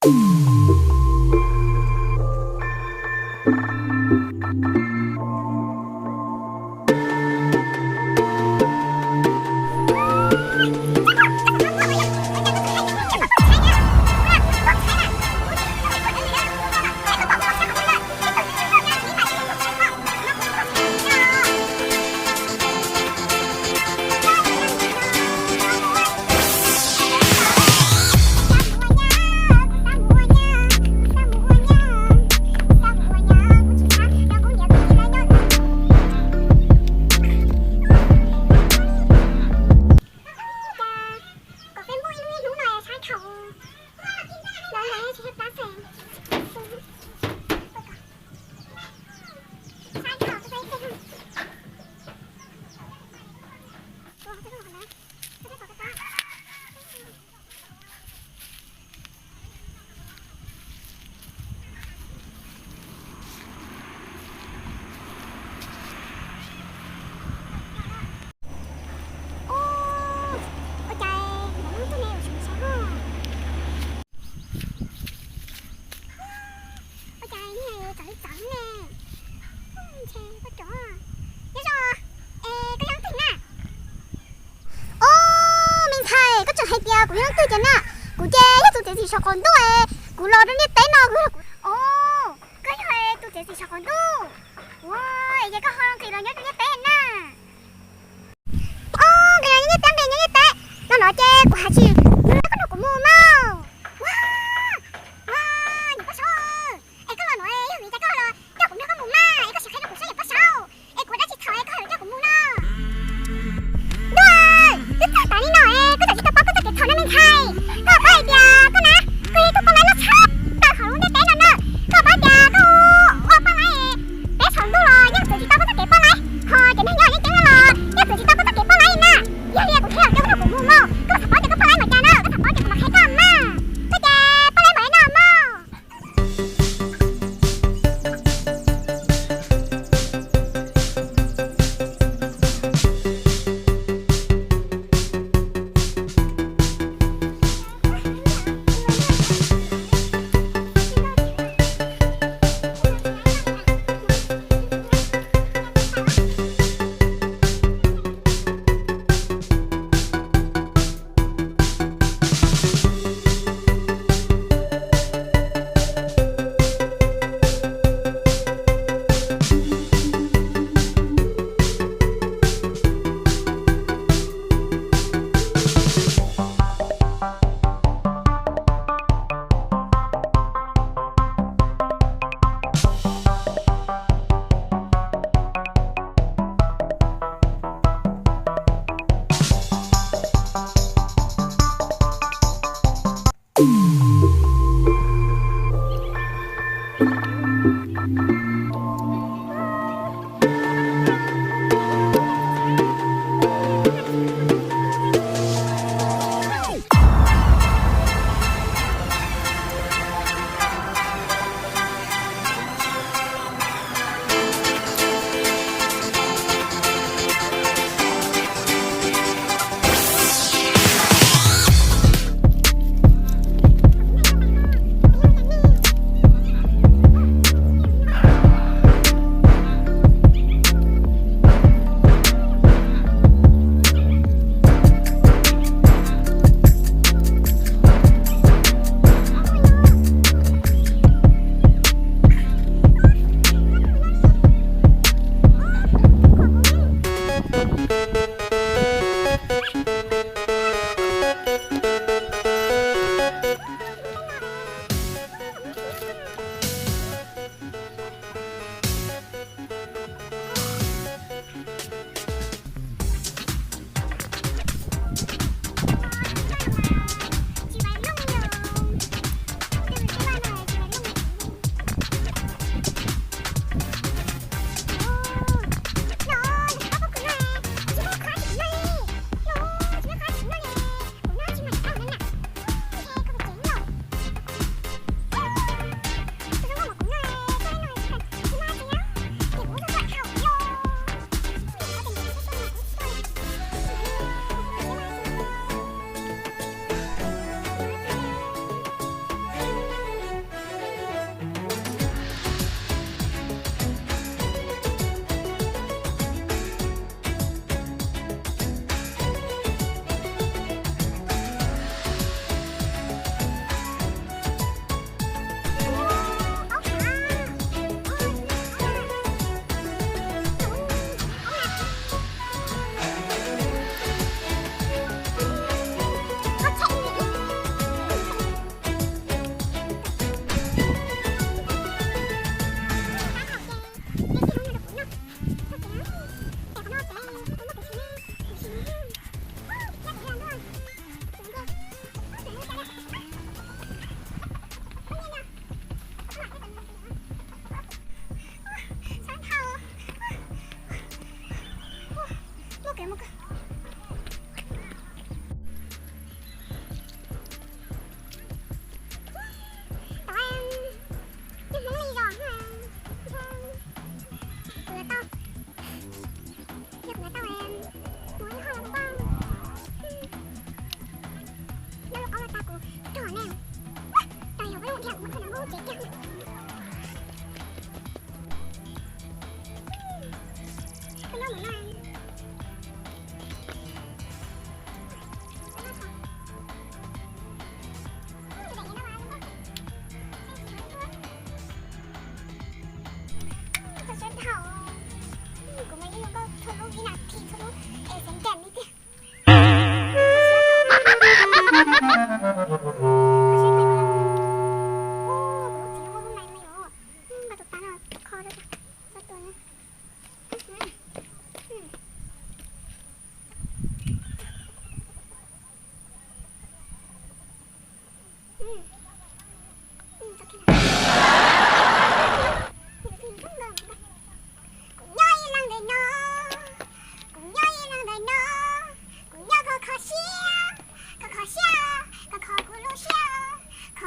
Ua cas lub ntuj ne ua tsaus tsaus, ua cas niag txawv li txawv ne. Ntshe koj cov, nyob zoo, es koj yog leej twg na? Ob, me ntxhais, koj tseem hais tias kuv yog leej twg tiag na? Kuv ces yog tus txiav txim saum qaum ntuj es kuv los rau ntiaj teb no. Ob, koj yog tus txiav txim saum qaum ntuj. Ua, es ces koj ho nqis los nyob rau ntiaj teb na? Ob, nqis los nyob ntiaj teb, nqis nyob ntiaj teb no no ces kuv hais tsis, koj nrog kuv mus mas. Ua, ua, niam poj saub, es koj los no yog vim cas koj los coj kuv nrog koj mus mas, es koj tsis qhia rau kuv saib niam poj saub, es kuv dab tsi txhaum es koj yuav coj kuv mus no? Ntuj, twb txog tav li no es koj tseem tsis tau paub koj txoj kev txhaum na me ntxhais. Koj paub hais tias koj na, koj yog ib tug poj laib loj tshaj plaws hauv lub ntiaj teb no na. Koj paub tias koj ua poj laib peb saum ntuj los yeej txwv tsis tau koj txoj kev poj laib, ho cov neeg nyob hauv yeeb ceeb no los yeej txwv tsis tau koj txoj kev poj laib li na. Yog li kuv thiaj coj koj nrog kuv mus mas, koj txhob paub tias koj poj laib mas cas na, koj txhob paub tias kuv mam qhia koj.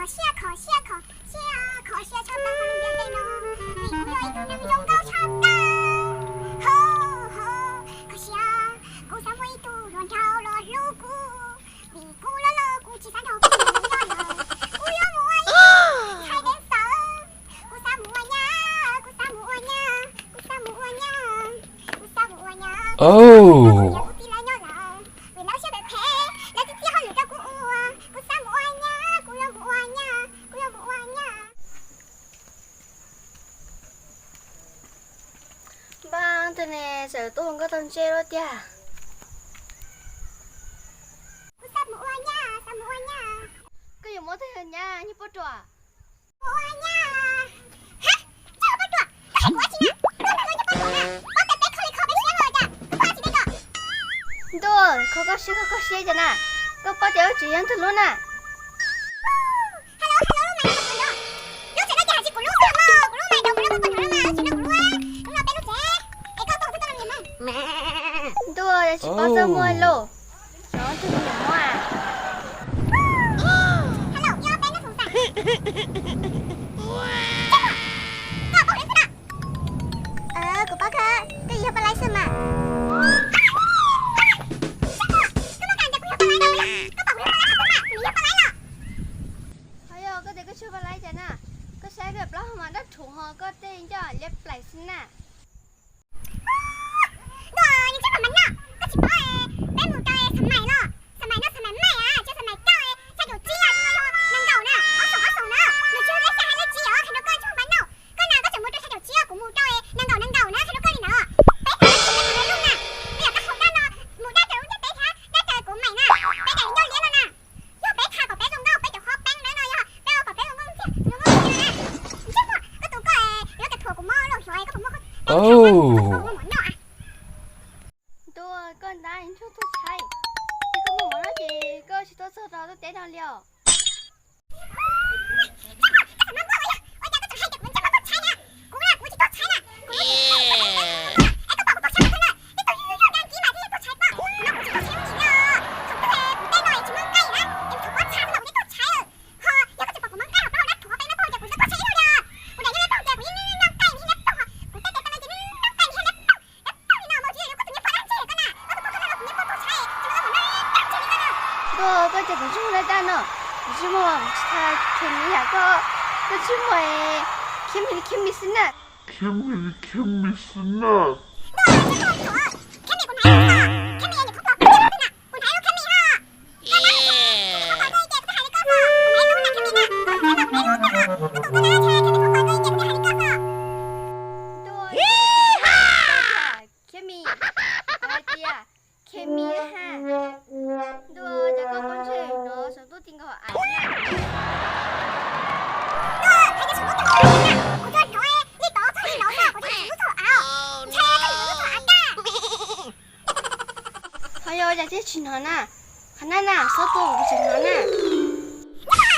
Kho siab, kho siab, kho siab, kho siab tshaj plaws hauv lub ntiaj teb no, vim kuv yog ib tug neeg zoo nkauj tshaj plaws. Ho, ho, kho siab, kuv xav muaj ib tug hluas nraug los hlub kuv, vim kuv loj loj kuv tsis xav nrog kuv nyob lawm. Kuv yuav mus ua ib tug ntxhais dancer, kuv xav mus ua nyab, kuv xav mus ua nyab, kuv xav mus ua nyab, kuv xav mus ua nyab, kuv xav mus ua nyab, kuv txiv lawv nyob lawm, vim lawv siab phem phem, lawv tsis txia hauj lwm rau kuv ua, kuv xav mus ua nyab, kuv yuav mus ua nyab, kuv yuav mus ua nyab. Npaj twg ne, txawm tuaj hu nkauj tau ntsej luaj tiag. Kuv xav mus ua nyab, xav mus ua nyab. Koj yuav mus ua twg nyab, nyuag poj ruam? Mus ua nyab. Ha, koj ua poj ruam, koj hais kuv ua tsi na? Koj ntag los nyuag poj ruam na, koj tes peb kho li kho peb siab los cas, koj poj tsi ne koj? Ntuj, kho koj siab, kho koj siab cas na, koj paub tias wb tseem yog ntxhais hlub na. Hello, hello, lub mais no, lub tsev no ces hais tsis kuv lub xwb los mas, kuv lub mais rau kuv lub poj niam no mas, lub tsev no kuv lub, lub no peb lub tsev, es koj tuaj kuv twb tuaj no niam mog. Ntuj, yog tsis paub txaj muag lauj, xyov tus niam mog a. Hello, yog peb lub xwb mas. Koj paub kuv lub xwb na. Kuv paub koj, koj yog poj laib xwb mas. Koj muab kam tias kuv yog poj laib no, koj pom kuv yog poj laib xwb mas, kuv yog poj laib los. Ho yog koj tias koj tsis yog poj laib cas na, koj saib koj plaub hau mas dawb rhuv ho koj tej ncauj liab plaim xwb na. Ntuj, yus tsis pom mas no, koj tsis paub, peb mus rau xab mais los, xab mais no xab mais maij a, tsis xab mais rau, xya caum tsib a, tsis yog nees nkaum na, ob xoom ob xoom na, nws tsis yog lej xya hais lej tsib os, qhia rau koj tsis pom mas no, koj na koj tseem mus rau xya caum tsib os, kuv mus rau nees nkaum nees nkaum na, qhia rau koj li ntawd. Peb tham tsis peb tham lub na, peb yog koj haus dab no, mus dab raws lub ntiaj teb thiab dab raws kuv mais na, peb daim ncauj liab no na. Yog peb tham kom peb zoo nkauj peb cov qhov peeb na no, yog peb ua kom peb zoo nkauj ntxiag zoo nkauj ntxiag na. Ntsej muag, koj tus koj yuav kawg thuam kuv mob lauj, xyov koj puas muaj peeb tham na, koj puas muaj mov noj a? Ntuj, koj ntab ntsuag tuag tshaib, yog koj muaj mov noj ces koj tsis tuaj txog rau lub teb no li os. Ntuj, koj ces kuv tsis muaj laj dab no, kuv tsis muaj, kuv tsis tha khiav mis yam koj, koj tsis muaj, khiav mis li khiav mis xwb na. Khiav mis li khiav mis xwb na. Ntuj, khiav mis, kuv hais tias khiav mis ha. Ntuj, cas koj pob ntseg no saum ntuj ti nkaus av na. Ntuj, hais tias saum ntuj ti nkaus av na, kuv tsuas hnov li tod txog li no xwb, kuv tsuas hnov ntuj txog av, ntshai txog ntuj txog av tag. Ho yog cas thiaj tsis hnov na, qhov na na, xob tua kuv tseem hnov na. Ntshai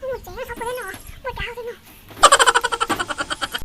thaum mus tsev xov phoos no.